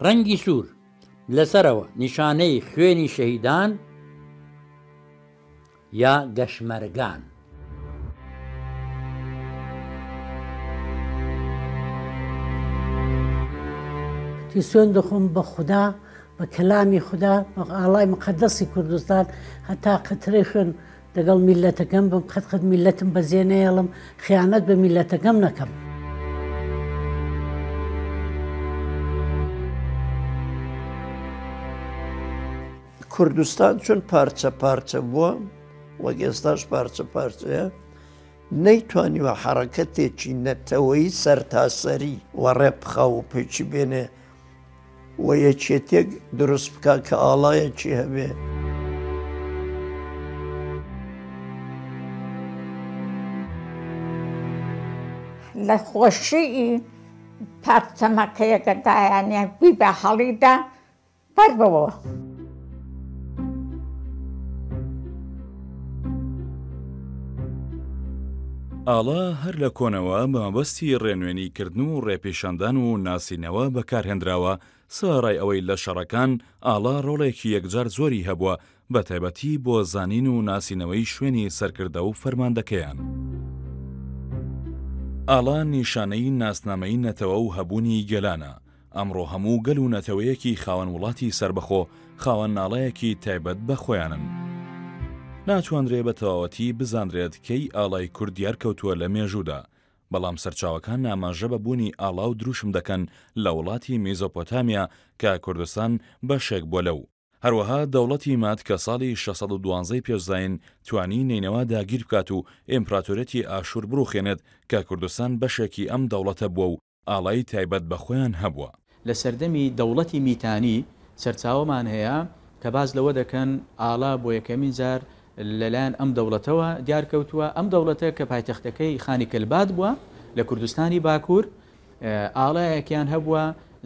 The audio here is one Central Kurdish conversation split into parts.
ڕەنگی سوور لەسەرەوە نیشانەی خوێنی شەهیدان یا گەشمەرگان. وتی سوێند دەخۆم بە خودا، بە کەلامی خودا، بە ئاڵای موقەدەسی کوردستان، هەتا قەترەی خوێن دەگەڵ میللەتەکەم بم، قەت قەت میللەتم بەجێ نەیەڵم، خیانەت بە میللەتەکەم نەکەم. کوردستان چون پارچە پارچە بووە، وەک ئێستاش پارچە پارچەیە، نەیتوانیوە حەڕەکەتێکی نەتەوەیی سەرتاسەری وەڕێ بخا و پێکی بێنێ و یەکێتیەک دروست بکا کە ئاڵایەکی هەبێ. لە خۆشیی پارچەمەکەیەکە دایانێ بیبە هەڵیدا بەربەوە. ئاڵا هەر لە کۆنەوە بە مەبەستی ڕێنوێنی کردن و ڕێپیشاندان و ناسینەوە بەکارهێنراوە، سەرەڕای ئەوەی لە شەڕەکان ئاڵا ڕۆڵێکی یەکجار زۆری هەبووە، بە تایبەتی بۆ زانین و ناسینەوەی شوێنی سەرکردە و فەرماندەکەیان. ئاڵا نیشانەی ناسنامەی نەتەوە و هەبوونی گەلانە، ئەمڕۆ هەموو گەل و نەتەوەیەکی خاوەن وڵاتی سەربەخۆ خاوەن ئاڵایەکی تایبەت بە خۆیانن. ناتوانرێ بە تەواوەتی بزانرێت کەی ئاڵای کورد دیار کەوتووە لە مێژوودا، بەڵام سەرچاوەکان ئاماژە بە بوونی ئاڵا و دروشم دەکەن لە وڵاتی میزۆپۆتامیا کە کوردستان بەشێک بووە لەو. هەروەها دەوڵەتی ماد کە ساڵی 612 ی پێش زایین توانی نەینەوا داگیر بکات و ئیمپراتۆریەتی ئاشوور بڕوخێنێت کە کوردستان بەشێکی ئەم دەوڵەتە بووە و ئاڵای تایبەت بە خۆیان هەبووە. لە سەردەمی دەوڵەتی میتانی سەرچاوەمان هەیە کە باس لەوە دەکەن ئاڵا بۆ یەکەمین جار لەلایەن ئەم دەوڵەتەوە دیار کەوتووە، ئەم دەوڵەتە کە پایتەختەکەی خانی کەلبات بووە لە کوردستانی باکوور، ئاڵایەکیان هەبووە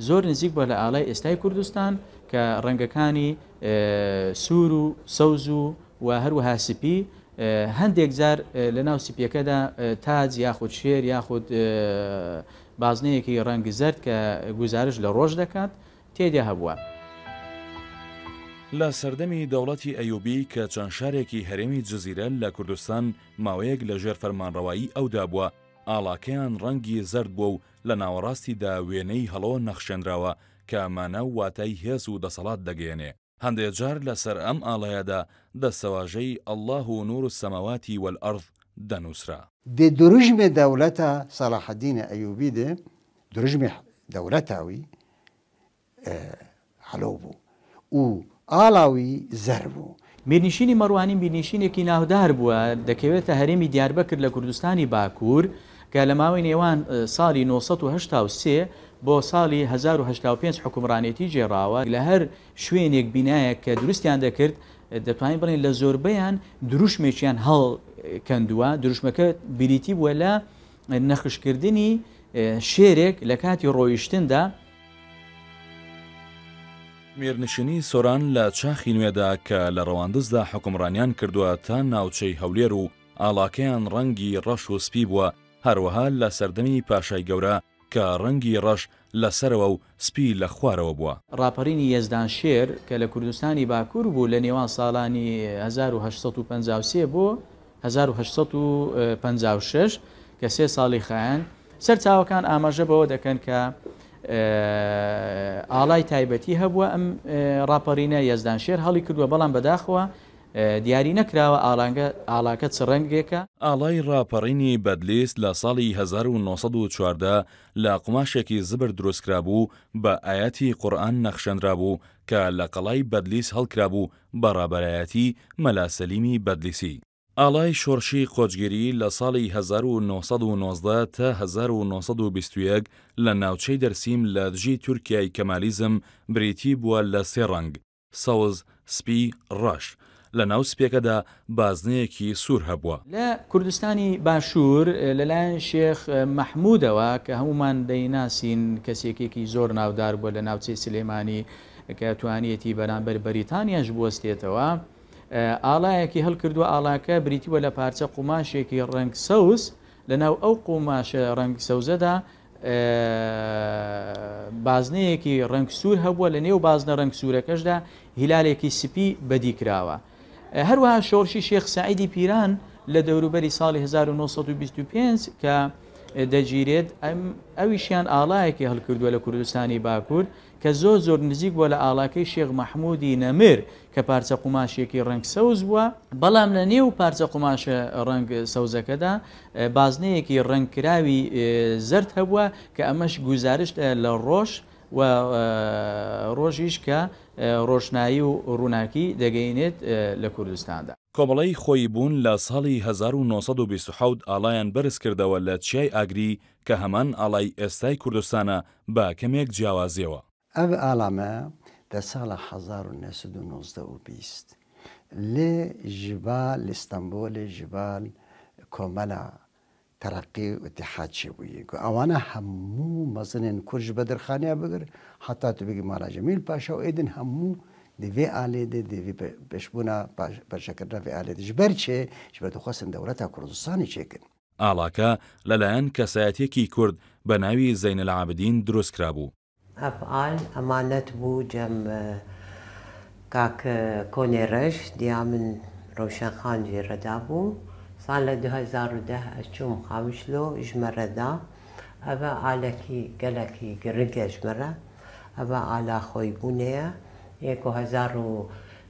زۆر نزیک بووە لە ئاڵای ئێستای کوردستان کە ڕەنگەکانی سوور و سەوز و و هەروەها سپی، هەندێک جار لەناو سپیەکەدا تاج یاخود شێر یاخود بازنەیەکی ڕەنگ زەرد کە گوزارش لە ڕۆژ دەکات تێدا هەبووە. لە سەردەمی دەوڵەتی ئەیوبی کە چەند شارێکی هەرێمی جزیرە لە کوردستان ماوەیەک لە ژێر فەرمانڕەوایی ئەودا بووە، ئاڵاکەیان ڕەنگی زەرد بووە و لە ناوەڕاستیدا وێنەی هەڵۆ نەخشێنراوە کە مانا و واتای هێز و دەسەڵات دەگەیەنێ. هەندێ جار لەسەر ئەم ئاڵایەدا دەستەواژەی، اللە نور السماوات والارض، دەنووسرا. دە دروژمێ دەولەتا سەلاحەدینێ ئەیوبی دێ دروژمێ دەولەتا وی هەلۆ بوو و ئاڵا وی زەر بوو. میرنشینی مەڕوانی میرنشینێکی ناودار بووە، دەکەوێتە هەرێمی دیاربەکر لە کوردستانی باکوور، کە لە ماوەی نێوان ساڵی 983 بۆ ساڵی 1085 حوکمڕانێتی گێڕاوە، لە هەر شوێنێک بینایەک کە دروستیان دەکرد دەتوانین بڵێین لە زۆربەیان دروشمێکیان هەڵکەندووە، دروشمەکە بریتی بووە لە نەخشکردنی شێرێک لە کاتی ڕۆیشتندا. میرنشینی سۆران لە چاخی نوێدا کە لە ڕەواندزدا حوکمڕانیان کردووە تا ناوچەی هەولێر و ئاڵاکەیان ڕەنگی ڕەش و سپی بووە، هەروەها لە سەردەمی پاشای گەورە کە ڕەنگی ڕەش لە سەرەوە و سپی لە خوارەوە بووە. ڕاپەڕینی یەزدان شێر کە لە کوردستانی باکوور بوو لە نێوان ساڵانی 1853 بۆ 1856 کە سێ ساڵی خایاند، سەرچاوەکان ئاماژە بەوە دەکەن کە ئاڵای تایبەتی هەبووە ئەم ڕاپەڕینە یەزدان شێر هەڵی کردووە بەڵام بەداخەوە دیاری نەکراوە ئاڵانگە ئاڵاکە چ ڕەنگێکە. ئاڵای ڕاپەڕینی بەدلیس لە ساڵی 1914 لە قوماشێکی زبر دروستکرابوو بە ئایەتی قورئان نەخشێنرابوو کە لە قەڵای بەدلیس هەڵکرابوو بە ڕابەرایەتی مەلا سەلیمی بەدلیسی. ئاڵای شۆڕشی قۆچگیری لە ساڵی 1919 تا 1921 لە ناوچەی دەرسیم لە دژی تورکیای کەمالیزم بریتی بووە لە سێ ڕەنگ، سەوز، سپی، ڕەش. لە ناو سپیەکەدا بازنەیەکی سوور هەبووە. لە کوردستانی باشوور لەلایەن شێخ مەحموودەوە کە هەموومان دەیناسین کەسێکێکی زۆر ناودار بووە لە ناوچەی سلێمانی کە توانیەتی بەرامبەر بەریتانیاش بوەستێتەوە ئاڵایەکی هەڵکردووە ئاڵاکە بریتی بووە لە پارچە قوماشێکی ڕەنگ سەوز لەناو ئەو قوماشە ڕەنگ سەوزەدا بازنەیەکی ڕەنگ سوور هەبووە لە نێو بازنە ڕەنگ سوورەکەشدا هیلالێکی سپی بەدی کراوە. هەروەها شۆڕشی شێخ سەعیدی پیران لە دەوروبەری ساڵی 1925 کە دەگیرێت ئەویشیان ئاڵایەکی هەڵکردووە لە کوردستانی باکوور کە زۆر زۆر نزیک بووە لە ئاڵاکەی شێخ مەحموودی نەمر کە پارچە قوماشێکی ڕەنگ سەوز بووە، بەڵام لە نێو پارچە قوماشە ڕەنگ سەوزەکەدا بازنەیەکی ڕەنگ کراوی زەرد هەبووە کە ئەمەش گوزارشتە لە ڕۆژ و ڕۆژیش کە ڕۆشنایی و ڕووناکی دەگەینێت لە کوردستاندا. کۆمەڵەی خۆییبوون لە ساڵی 1927 ئاڵایان بەرزکردەوە لە چیای ئاگری کە هەمان ئاڵای ئێستای کوردستانە بە کەمێک جیاوازیەوە. ئەڤ ئاڵامە دە ساڵا 1919 و 20 لێ ژبا li Stenbolê ژبا کۆمەلا تەرەقی و ئیتیحاد چێبوویی کو ئەوانە هەموو مەزنên کورد ji Bedirxaniya bigir heta tu bigî mala Cemîl Paşa û êdin hemû di vê alê de di vê pêşbûna perçekirina vê alê de ji ber çê ji ber dixwestin dewleta Kurdistanê çêkin. ئاڵاکە لەلایەن کەسایەتیەکی کورد بە ناوی زەینەلعابدین دروست کرابوو. ئەڤ ئال ئەمانەت بوو جەم کاک کۆنێ رەش دیا من رەوشەن خان جێ رەدا بوو سالە 2010 ئەز چووم قامیشلۆ ژمە رەدا ئەڤە ئالەکی گەلەکی گرنگە ژمەرە ئەڤە ئالا خۆیبوونەیە یەک و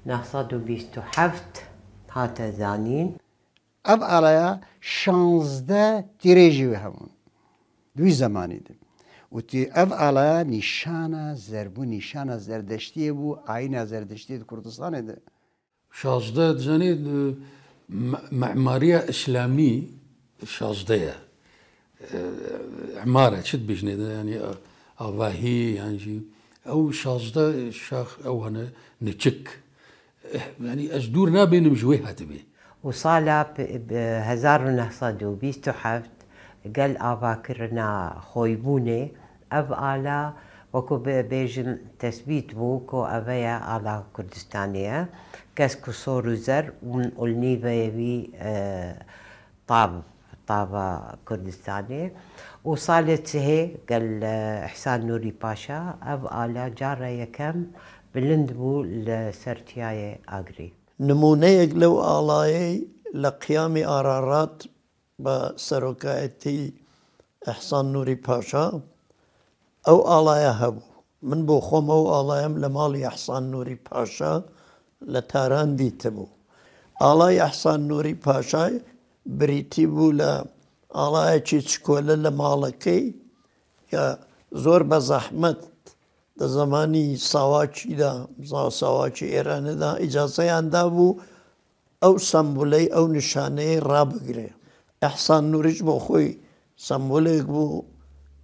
1927 هاتە دانین. ئەڤ ئالایە شانزدە تیرێژی وێ هەبوون دوی زەمانی دی وتی ئەڤ ئالایە نیشانە زەربوو نیشانە زەردەشتیە بوو ئاینا زەردەشتیە دی کوردستانێ دی. 16 دزانێ معماریە ئیسلامی شازدەیە عمارە چت بژنێ ینی ئاڤاهی یانجی ئەو 16 شاخ ئەو هەنە نچک ینی ئەس دوور نابێنم ژوێ هاتبێ. و سالا 1927 گەل ئاڤاکردنا خۆیبوونێ ئەڤ ئالا وەکو بێژم تەسبیت بوو کۆ ئەڤەیە ئالا کوردستانەیە کەسک و سۆر و زەر و نیڤەیەوی تاڤ تاڤا کوردستانێ و سالێ چهێ گەل ئیحسان نوری پاشا ئەڤ ئالا جارە یەکەم بلند بوو لە سەر چیایێ ئاگری. نموونەیەک لەو ئاڵایەی لە قیامی ئارارات بە سەرۆکایەتی ئیحسان نوری پاشا ئەو ئاڵایە هەبوو. من بۆ خۆم ئەو ئاڵایەم لە ماڵی ئیحسان نوری پاشا لە تاران دیتبوو. ئاڵای ئیحسان نوری پاشای بریتی بوو لە ئاڵایەکی چکۆلە لە ماڵەکەی کە زۆر بە زەحمەت دە زەمانی ساواکیدا، ساواکی ئێرانێدا ئیجازەیان دابوو ئەو سەمبولەی، ئەو نیشانەیەی ڕابگرێ. ئیحسان نوریش بۆ خۆی سەمبولێک بوو،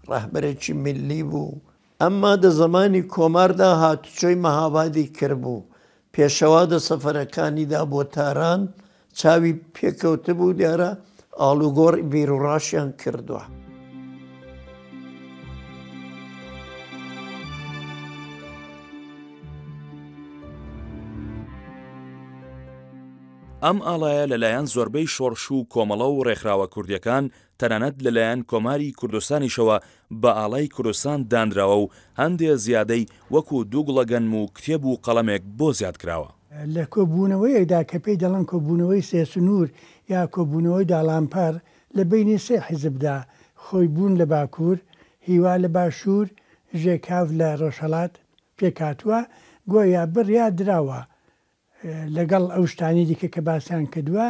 ڕەهبەرێکی میللی بوو. ئەمما دە زەمانی کۆماردا هاتوچۆی مەهابادی کردبوو. پێشەوا دە سەفەرەکانیدا بۆ تاران چاوی پێکەوتبوو، دیارە ئاڵوگۆڕی بیروڕاشیان کردووە. ئەم ئاڵایە لەلایەن زۆربەی شۆڕش و کۆمەڵە و ڕێکخراوە کوردییەکان، تەنانەت لەلایەن کۆماری کوردستانیشەوە بە ئاڵای کوردستان دانراوە و هەندێ زیادەی وەکوو دوو گوڵە گەنم و کتێب و قەڵەمێک بۆ زیاد کراوە. لە کۆبوونەوەیەکدا کە پێی دەڵێن کۆبوونەوەی سێسنوور یا کۆبوونەوەی داڵانپەڕ لە بەینی سێ حیزبدا، خۆیبوون لە باکوور، هیوا لە باشوور، ژێکاف لە ڕۆژهەڵات، پێکهاتووە، گۆیا بڕیار دراوە لەگەڵ ئەو شتانەی دیکە کە باسیان کردووە،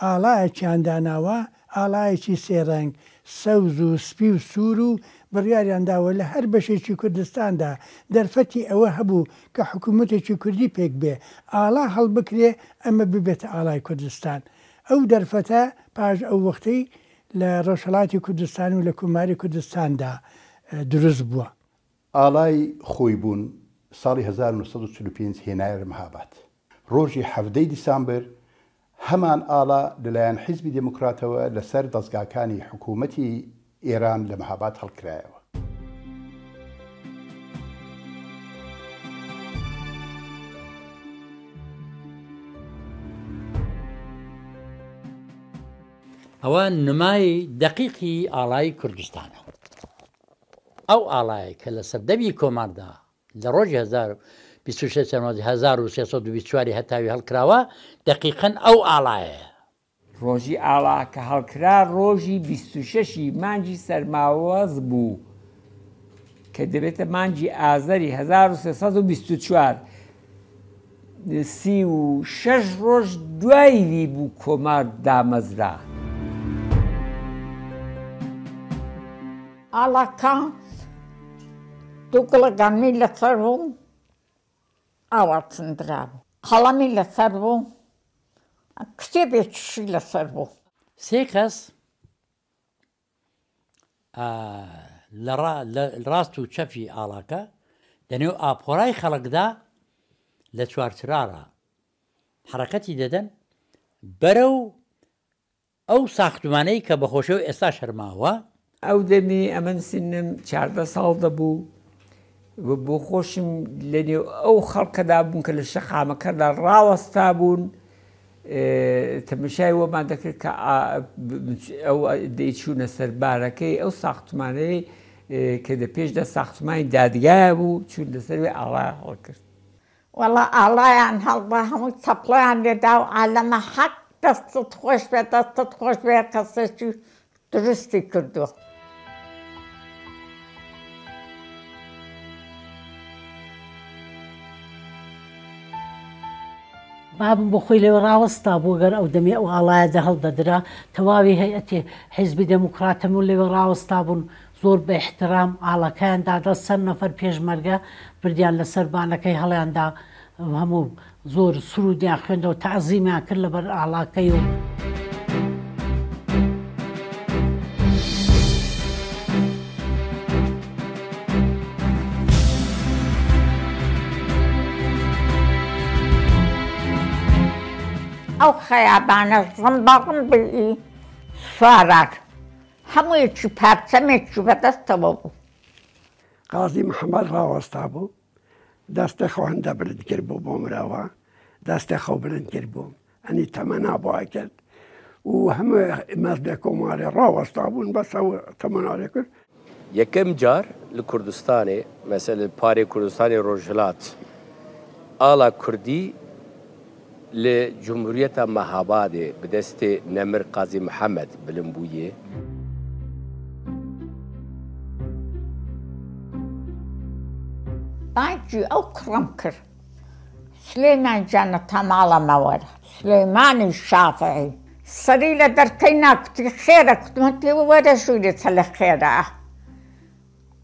ئاڵایەکیان داناوە، ئاڵایەکی سێ ڕەنگ، سەوز و سپی و سوور و بڕیاریان داوە لە هەر بەشێکی کوردستاندا دەرفەتی ئەوە هەبوو کە حکوومەتێکی کوردی پێک بێ، ئاڵا هەڵبکرێ ئەمە ببێتە ئاڵای کوردستان. ئەو دەرفەتە پاش ئەو وەختەی لە ڕۆژهەڵاتی کوردستان و لە کۆماری کوردستاندا دروست بووە. ئاڵای خۆیبوون ساڵی 1945 هێنایە مهاباد. ڕۆژی حەڤدە ی دیسامبر هەمان ئاڵا لەلایەن حیزبی دێموکراتەوە لەسەر دەزگاکانی حکوومەتی ئێران لە مهاباد هەڵکرایەوە. ئەوە نمای دەقیقی ئاڵای کوردستانە. ئەو ئاڵایە کە لە سەردەمی کۆماردا لە ڕۆژی 1026 سەرمەزی 1324 هەتاوی هەڵکراوە، دەقیقەن ئەو ئاڵایەیە. ڕۆژی ئاڵا کە هەڵکرا ڕۆژی 26 ی مانگی سەرماوەز بوو کە دەبێتە مانگی ئازەری 1324 36 ڕۆژ دوای وی بوو کۆمار دامەزرا. ئاڵاکە دوو گوڵە گەنمی لەسەر بوو ئاوا چندرابوو قەڵەمی لەسەر بوو کتێبێکیشی لەسەر بوو. سێ کەس لە ڕاست و چەپی ئاڵاکە دەنێو ئاپۆرای خەڵکدا لە چوارچرارا حەڕەکەتی دەدەن بەرەو ئەو ساختمانەی کە بەخۆشیەوە ئێستاش هەر ماوە. ئەو دەمی ئەمن سنم 14 ساڵ دەبوو و بۆ خۆشم لە نێو ئەو خەڵکەدا بووم کە لە شەقامەکەدا ڕاوەستا بوون تەمەشای وەمان دەکرد کە ئەو دەیچوونە سەر بارەکەی ئەو ساختمانەی کە دە پێشدا ساختمانی دادگایە بوو چوون لەسەر وێ ئاڵایان هەڵکرد. وەڵا ئاڵایان هەڵدا هەموو چەپڵەیان لێدا و عالەمە حەق دەستت خۆش بێ دەستت خۆش بێ کەسێکی دروستی کردووە. بابم بۆ خۆی لەوێ ڕاوەستا بوو، گەر ئەو دەمی ئەو ئاڵایە دە هەڵدەدرا، تەواوی هەیئەتی حیزبی دێموکڕات هەموو لەوێ ڕاوەستا بوون، زۆر بە ئیحترام ئاڵاکەیان دادا، چەند نەفەر پێشمەرگە بردیان لە سەر بانەکەی هەڵیان دا، هەموو زۆر سروودیان خوێندەوە، تەعزیمیان کرد لەبەر ئاڵاکەی و. ئەو خەیابانە ڕمبەڕمبی سواران هەموویەکی پارچەمێکی بەدەستەوە بوو. قازی محەمەد ڕاوەستابوو، دەستێ خۆ هەندە بلند کرد بوو بۆ مراوە، دەستێ خۆ بلند کرد بوو، ئەنی تەمەنا بۆ ئەکرد و هەموو مەردێ کۆمارێ ڕاوەستا بوون بەس ئەو تەمەنا کرد. یەکەم جار لە کوردستانێ مەسەل لە پارێ کوردستانی ڕۆژهەلات ئاڵا کوردی لە جمهوریەتا مەهابادێ bi destê Nemir Qazî Mihemed bilind bûye. بانگی ئەو کوڕەم کرد سلێمان گیانە تا ماڵەمە وەرە. سلێمانی شافعی سەری لە دەرکەی نا کوتی خێرە کوتم هەتێ وەرە ژوورێ چە لە خێرە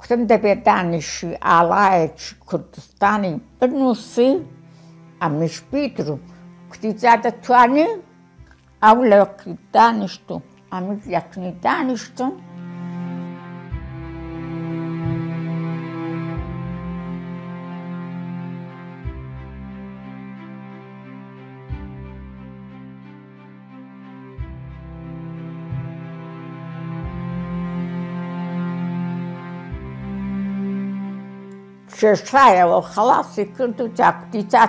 کوتم دەبێ دانیشی ئاڵایەکی کوردستانی بنووسی ئەمیش بیدروم کوتی جا دەتوانی ئەو لەکی دانیشت و ئەمیش لەکنی دانیشتم. کێشایەوە و خەڵاسی کرد و جا کوتی جا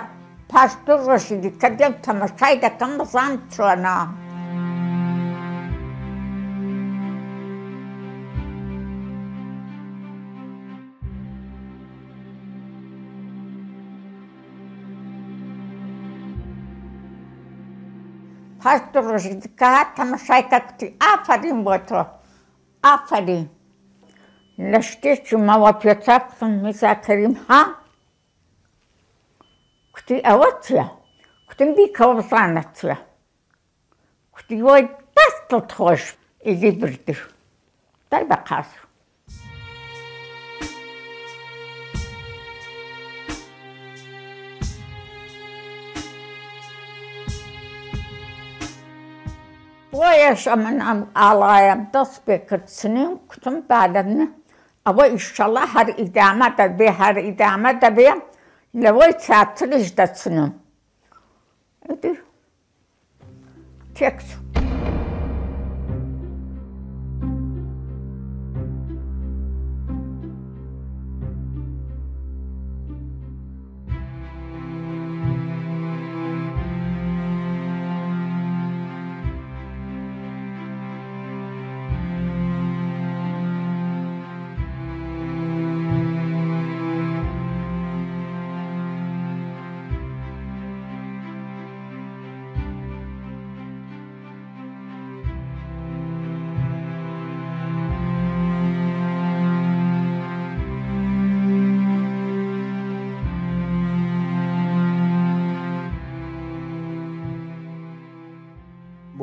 پاش دوو ڕۆژی دیکە دێم تەمەشای دەکەم بزانم چۆنە. پاش دوو ڕۆژی دیکە هات تەمەشای کە کوتی ئافەرین بۆ تۆ ئافەرین لە شتێکی ماوە پێچا کوتم میرزا کەریم ها کوتی ئەوە چیە کوتم بیکەوە بزانە چیە کوتی وای دەستت خۆش ئیدی بردی دای بە قازی. بۆیەش ئەمن ئەم ئاڵایەم دەست پێ کرد چنیم کوتم با لە ئەوە ئیشەڵا هەر ئیدامە دەبێ هەر ئیدامە دەبێ لەوەی چاتریش دەچنم ئیدی تێکچوو.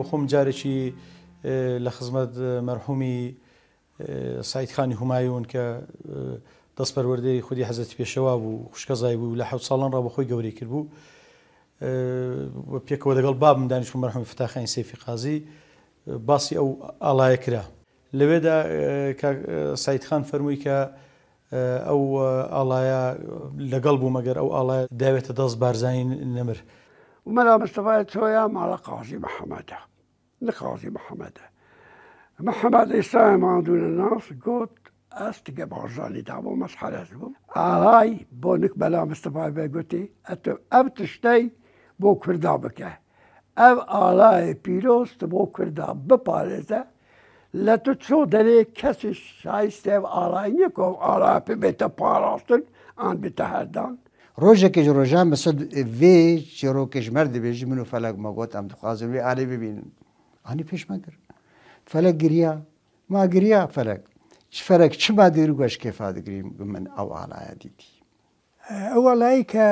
بۆ خۆم جارێکی لە خزمەت مەرحومی سەعید خانی هومایون کە دەست پەروەردەی خودی حەزرەتی پێشەوا بوو، خوشکەزای بوو، لە حەوت ساڵان ڕا بۆ خۆی گەورەی کردبوو و پێکەوە لەگەڵ بابم دانیشتبوو مەرحومی فەتاح خانی سەیفی قازی باسی ئەو ئاڵایە کرا. لەوێدا کاک سەعید خان فەرمووی کە ئەو ئاڵایە لەگەڵ بوو مەگەر ئەو ئاڵایە داوێتە دەست بارزانی نەمر. مەلا مستەفای چۆیە ماڵە قازی محەمەدە. نە قازی محەمەدە. محەمەد ئێستا ماندوونە ناس گوت ئەس تگە بارزانی دابوو مەسحەرەس بوو ئالای بۆ نک بەلا مستەفای بێ گوتی ئەتۆ ئەم تشتەی بۆ کوردا بکە ئەم ئالای پیرۆز بۆ کوردا بپارێزە لە تو چۆ دەرێ کەسی شایستە ئەم ئالای نییە کۆ ئەم ئالا پێ بێتە پاراستن ئان بێتە هەردان. ڕۆژێکێ ژ ڕۆژان بە سەد ڤێ چیڕۆکێ ژ مەر دبێژی من و فەلەک مە گۆت ئەم دخوازن وێ ئالێ ببینن. ئانی پێش مە گر. فەلەک گریا. ما گریا فەلەک. چ فەلەک چما دگری گوەش کێفا دگریم گو من ئەو ئالایە دیتی. ئەو ئالایەی کە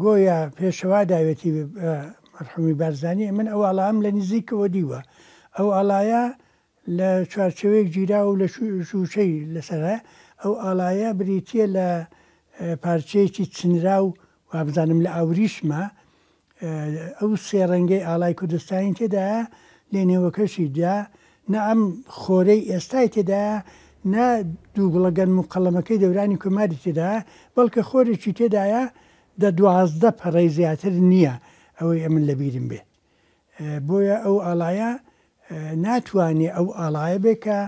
گۆیا پێشەوا داوێتی بە مەرحومی بارزانی، من ئەو ئاڵایەم لە نزیکەوە دیوە. ئەو ئاڵایە لە چوارچێوەیەک گیراوە و لە شووشەی لەسەرە، ئەو ئاڵایە بریتییە لە پارچەیەکی چنراو وابزانم لە ئاوریشمە، ئەو سێ ڕەنگەی ئاڵای کوردستانی تێدایە، لە نێوەکەشیدا نە ئەم خۆرەی ئێستای تێدایە، نە دوو گوڵە گەنم و قەڵەمەکەی دەورانی کۆماری تێدایە، بەڵکە خۆرێکی تێدایە دە 12 پەڕەی زیاتر نییە ئەوەی ئەمن لەبیرم بێ. بۆیە ئەو ئاڵایە ناتوانێ ئەو ئاڵایە بێ کە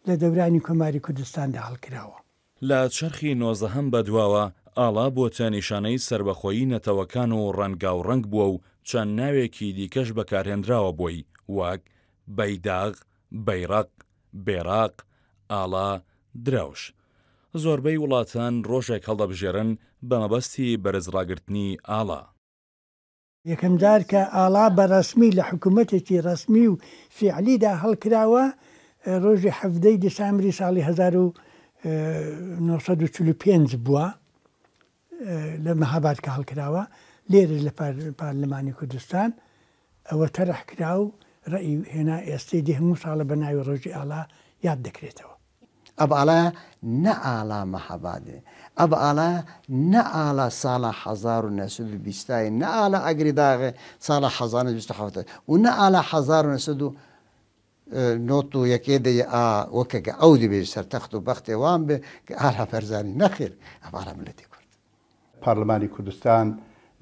لە دەورانی کۆماری کوردستاندا هەڵکراوە. لە چەرخی نۆزدەهەم بەدواوە ئاڵا بۆتە نیشانەی سەربەخۆیی نەتەوەکان و ڕەنگاوڕەنگ بووە و چەند ناوێکی دیکەش بەکارهێنراوە بۆی وەک، بەیداغ، بەیڕەق، بێراق، ئاڵا، دراوش. زۆربەی وڵاتان ڕۆژێک هەڵدەبژێرن بە مەبەستی بەرزڕاگرتنی ئاڵا. یەکەم جار کە ئاڵا بە ڕەسمی لە حکوومەتێکی ڕەسمی و فیعلیدا هەڵکراوە ڕۆژی حەڤدەی دیسامبری ساڵی 1945 بووە لە مەهاباد کە هەڵکراوە لێرەش لە پارلمانی کوردستان ئەوە تەرح کرا و ڕەئی هێنا ئێستەی دی هەموو ساڵە بە ناوی ڕۆژی ئاڵا یاد دەکرێتەوە. ئەڤ ئاڵا نە ئاڵا مەهابادێ، ئەڤ ئاڵا نە ئاڵا ساڵا 1920 ی، نە ئاڵا ئاگری داغێ ساڵا 1927 و نە ئاڵا 1991 ێ دە یە ئا وەکە گە ئەو دبێژ سەر تەخت و بەختێ وان بێ گە ئاڵا بەرزانی نەخێر ئەڤ ئاڵا ملەتێ کورد. پارلمانی کوردستان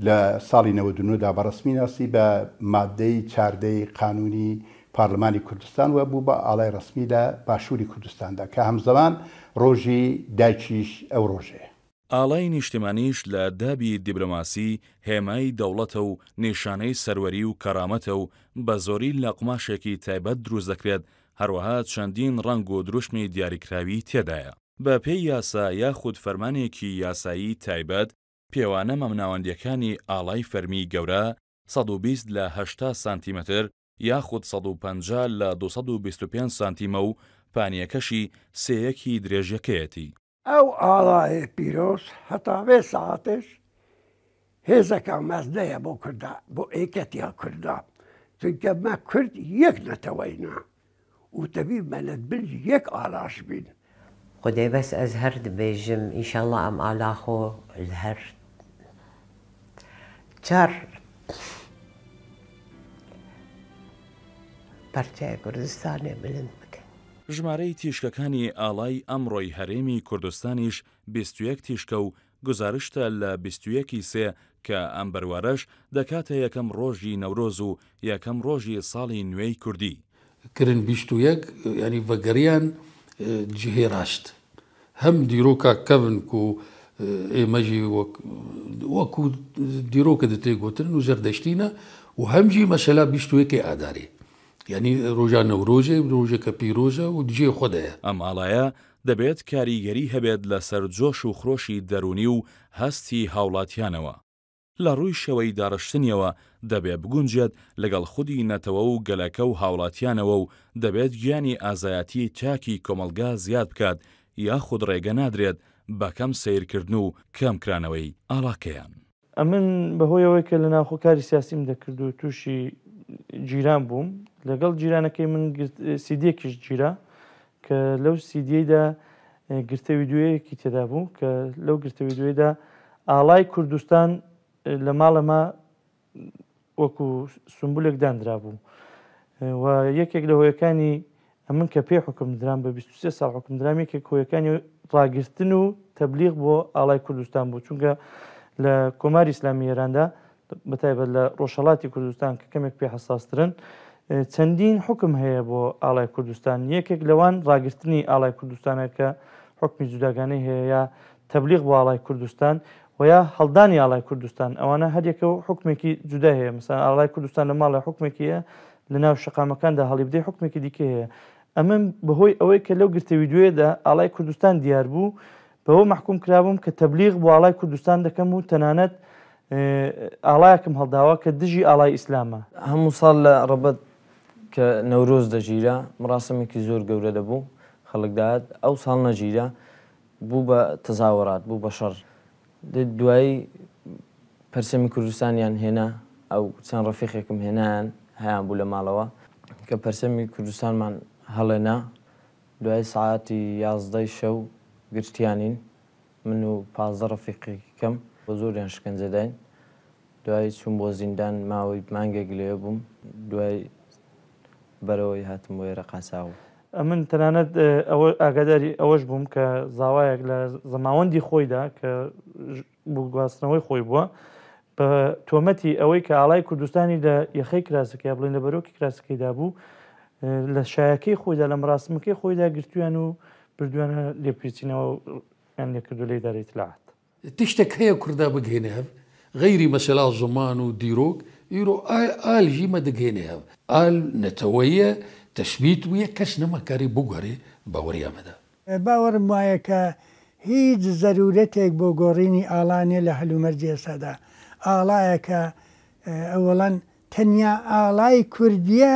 لە ساڵی 99 دا بە ڕەسمی ناسی بە ماددەی چاردەی قانوونی پارلمانی کوردستان و بوو بە ئاڵای ڕەسمی لە باشووری کوردستاندا کە هەمزەمان ڕۆژی دایکیش ئەو ڕۆژەیە. ئاڵای نیشتمانیش لە دابی دیبلۆماسی هێمای دەوڵەتە و نیشانەی سەروەری و کەرامەتە و بە زۆری لە قوماشێکی تایبەت دروست دەکرێت، هەروەها چەندین ڕەنگ و دروشمی دیاریکراوی تێدایە. بە پێی یاسا یاخود فەرمانێکی یاسایی تایبەت، پێوانە مامناوەندییەکانی ئاڵای فەرمی گەورە 120 لە 80 سانتیمەتر یاخود 150 لە 225 سانتیمە و پانییەکەشی سێیەکی درێژیەکەیەتی. ئەو ئاڵایە پیرۆز هەتا وێ سەعاتێش هێزەکا مەزنەیە بۆ کوردا بۆ ئێکەتیا کوردا چونکە مە کورد یەک نەتەوەینە و تەبی مە لە بن یەک ئالاش بین. خودێ بەس ئەز هەر دبێژم ئیشەڵا ئەم ئالا خۆ لە هەر چار پەرچەێ کوردستانێ بلند بکەن. ژمارەی تیشکەکانی ئاڵای ئەمڕۆی هەرێمی کوردستانیش 21 تیشکە و گوزارشتە لە 21 ی سێ کە ئەم بەروارەش دەکاتە یەکەم ڕۆژی نەورۆز و یەکەم ڕۆژی ساڵی نوێی کوردی. کرن 21 یانی ڤەگەریان جهێ ڕاست هەم دیرۆکا کەڤن کو ئێمە ژی وەک وەکو دیرۆکە دتێ گۆتن و زەردەشتینە و هەم ژی مەسەلا 21 ێ ئادارێ یانی ڕۆژا نەورۆزێ ڕۆژێکە پیرۆزە و جێ خۆدەیە. ئەم ئاڵایە دەبێت کاریگەری هەبێت لەسەر جۆش و خرۆشی دەروونی و هەستی هاوڵاتیانەوە. لە ڕووی شێوەی داڕشتنیەوە دەبێ بگونجێت لەگەڵ خودی نەتەوە و گەلەکە و هاوڵاتیانەوە و دەبێت گیانی ئازایەتی تاکی کۆمەڵگا زیاد بکات یاخود ڕێگە نادرێت بە کەم سەیرکردن و کەمکرانەوەی ئاڵاکەیان. ئەمن بە هۆی ئەوەی کە لە ناوخۆ کاری سیاسیم دەکرد و تووشی جیران بووم لەگەڵ جیرانەکەی من سیدیەکیش گیرا کە لەو سیدیەیدا گرتە ویدیۆیەکی تێدا بوو کە لەو گرتە ویدیۆیدا ئاڵای کوردستان لە ماڵەما وەکو سمبولێک دانرابوو و یەکێک لە هۆیەکانی ئەمن کە پێ حکم درام بە 23 ساڵ حکم درام یەکێک هۆیەکانی ڕاگرتن و تەبلیغ بۆ ئاڵای کوردستان بوو چونکە لە کۆماری ئیسلامی ئێراندا بەتایبەت لە ڕۆژهەڵاتی کوردستان کە کەمێک پێ حەساسترن چەندین حکم هەیە بۆ ئاڵای کوردستان یەکێک لەوان ڕاگرتنی ئاڵای کوردستانە کە حکمی جوداگانەی هەیە یا تەبلیغ بۆ ئاڵای کوردستان و یا هەڵدانی ئاڵای کوردستان ئەوانە هەریەکە و حکمێکی جودای هەیە مثلا ئاڵای کوردستان لە ماڵە حکمێکی هەیە لە ناو شەقامەکاندا هەڵیبدەی حکمێکی دیکە هەیە ئەمن بەهۆی ئەوەی کە لەو گرتە ویدیۆیەدا ئاڵای کوردستان دیار بوو بەوە مەحکوم کرابووم کە تەبلیغ بۆ ئاڵای کوردستان دەکەم و تەنانەت ئاڵایەکم هەڵداوە کە دژی ئاڵای ئیسلامە. هەموو ساڵ لە ڕەبەت کە نەورۆز دەگیرا مڕاسمێکی زۆر گەورە دەبوو خەڵک دەهات ئەو ساڵ نەگیرا بوو بە تەزاورات بوو بە شەڕ دوایی پەرچەمی کوردستانیان هێنا ئەو چەند ڕەفیقێکم هێنایان هەیان بوو لە ماڵەوە کە پەرچەمی کوردستانمان هەڵێنا دوای سەعاتی یازدەی شەو گرتیانین من و 15 ڕەفیقێکی کەم بە زۆریان شکەنجە داین دوای چووم بۆ زیندان ماوەی مانگێک لەوێ بووم دوای بەرەوەی هاتم بۆ ئێرە قاچاغ. ئەمن تەنانەت ئەوە ئاگاداری ئەوەش بووم کە زاوایەک لە زەماوەندی خۆیدا کە بۆ گواستنەوەی خۆی بووە بە تۆمەتی ئەوەی کە ئاڵای کوردستانی لە یەخەی کراسەکەی بڵێن لە بەرۆکی کراسەکەیدا بوو لە شایەکەی خۆیدا لە مەراسمەکەی خۆیدا گرتویان و بردویانە لێپێچینەوە یان لێکردو لە ئیدارەی ئیتلاعات. تشتێک هەیە کوردا بگهێنێ هەڤ غەیری مەسەلا زمان و دیرۆک ئیرۆ ئای ئال ژی مە دگهێنێ هەڤ. ئال نەتەوەیە تەسبیت بویە کەس نەما کاری بگوهرێ باوەریا مەدا. باوەڕم وایە کە هیچ زەرورەتێک بۆ گۆڕینی ئاڵا نیە لە هەلومەرجی ئێستادا. ئاڵایەکە ئەوەڵەن تەنیا ئاڵای کوردیە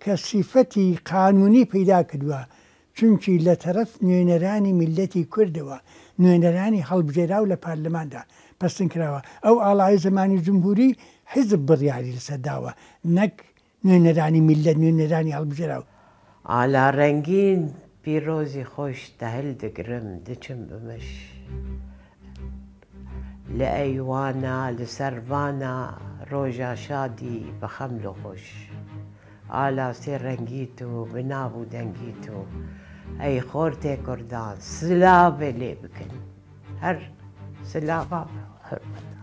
کە سیفەتی قانوونی پەیدا کردووە، چونکی لە تەرەف نوێنەرانی میللەتی کوردەوە، نوێنەرانی هەڵبژێراو لە پارلماندا پەسن کراوە. ئەو ئاڵایە زەمانی جمهووری حیزب بڕیاری لەسەر داوە، نەک نوێنەرانی میللەت، نوێنەرانی هەڵبژێراو. ئالا ڕەنگین پیرۆزی خۆش تەهل دگرم دچم بمش لە ئەیوانا لە سەرڤانا ڕۆژا شادی بە خەمل و خۆش ئالا سێ ڕەنگی تو بە ناو و دەنگی تو ئەی خۆرتێ کوردان سلاڤێ لێ بکن هەر سلاڤا حورمەتا.